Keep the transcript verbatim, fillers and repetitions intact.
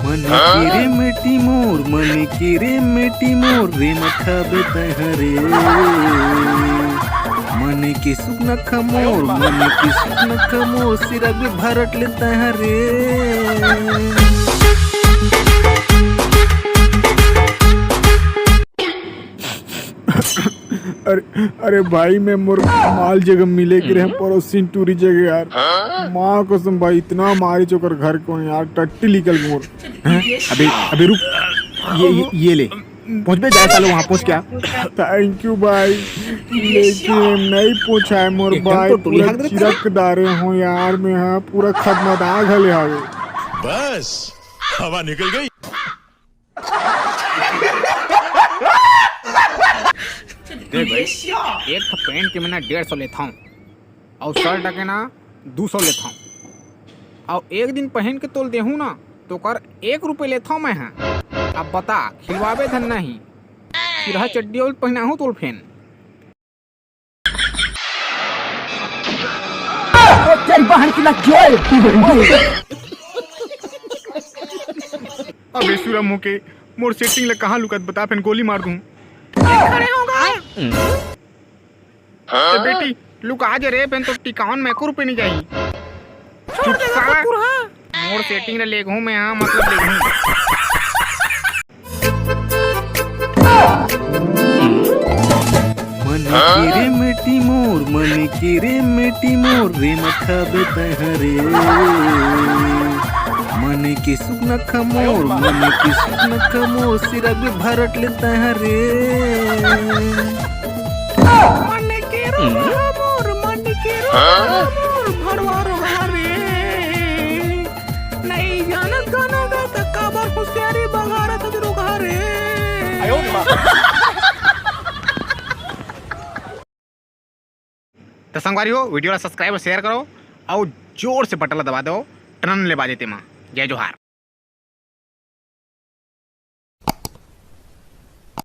मन के रे मेटी मोर, मन के रे मेटी मोर, रे मखाबे तैं हरे। मन के सुख नखा मोर, मन के सुख नखा मोर, सिरक भी भरट ले तैं हरे। अरे, अरे भाई, मैं मोर माल जगह मिले के रहे पड़ोसी टूरी जगह यार। माँ कसम भाई, इतना मारी चोकर घर को यार, टट्टी निकल मोर। हैं? अबे, अबे रुक, ये, ये, ये ले, पहुँच बे, जाए सालो, वहाँ पहुँच क्या? Thank you भाई, लेकिन नहीं पहुँचाए मोर एकदम भाई, तो टूरी पूरा हक देता। चिरक डारे हो यार, मैं हाँ पूरा खदमदा घले हावे। बस, हवा निकल गई। देख भाई, एक ठो पैंट के मैं ना डेढ़ सौ लेथौं, अउ शर्ट के ना दू सौ लेथौं, अउ एक दिन पहन के तोल देहूं ना, तो कर एक रुपये लेथौं मैं हा। अब बता, खिलवाबे धन नहीं, फिर हा चड्डी अउ पहिनाहूं तोल फेन। तेरी बहन की लग गई। अबे सुरम होके मोर सेटिंग ला कहाँ लुकत बता, फेन गोली मार दूं। खड़े हो गए। ए बेटी, लुका जे रे, फेन तो टिकावन में एको रुपये नहीं जाही। चुप साला। मोर सेटिंग ला लेगहूं मैं, हाँ, मतलब लेगहूं। मन के रे मेटी मोर, मन के रे मेटी मोर, रे मखाबे तैं हरे। मन के सुख नखा मोर, मन के सुख नखा मोर, सिरक भी भरट ले तैं हरे। मन के रो मोर, मन के रो मोर, भरवा रो हरे। नहीं जानत गाना गा त काबर होशियारी बघारत हस रुघा रे। त संगवारी हो, वीडियो ला subscribe और share करो, और जोर से बटन ला दबा दो, टन ले बाजे तेमा। जय जोहार।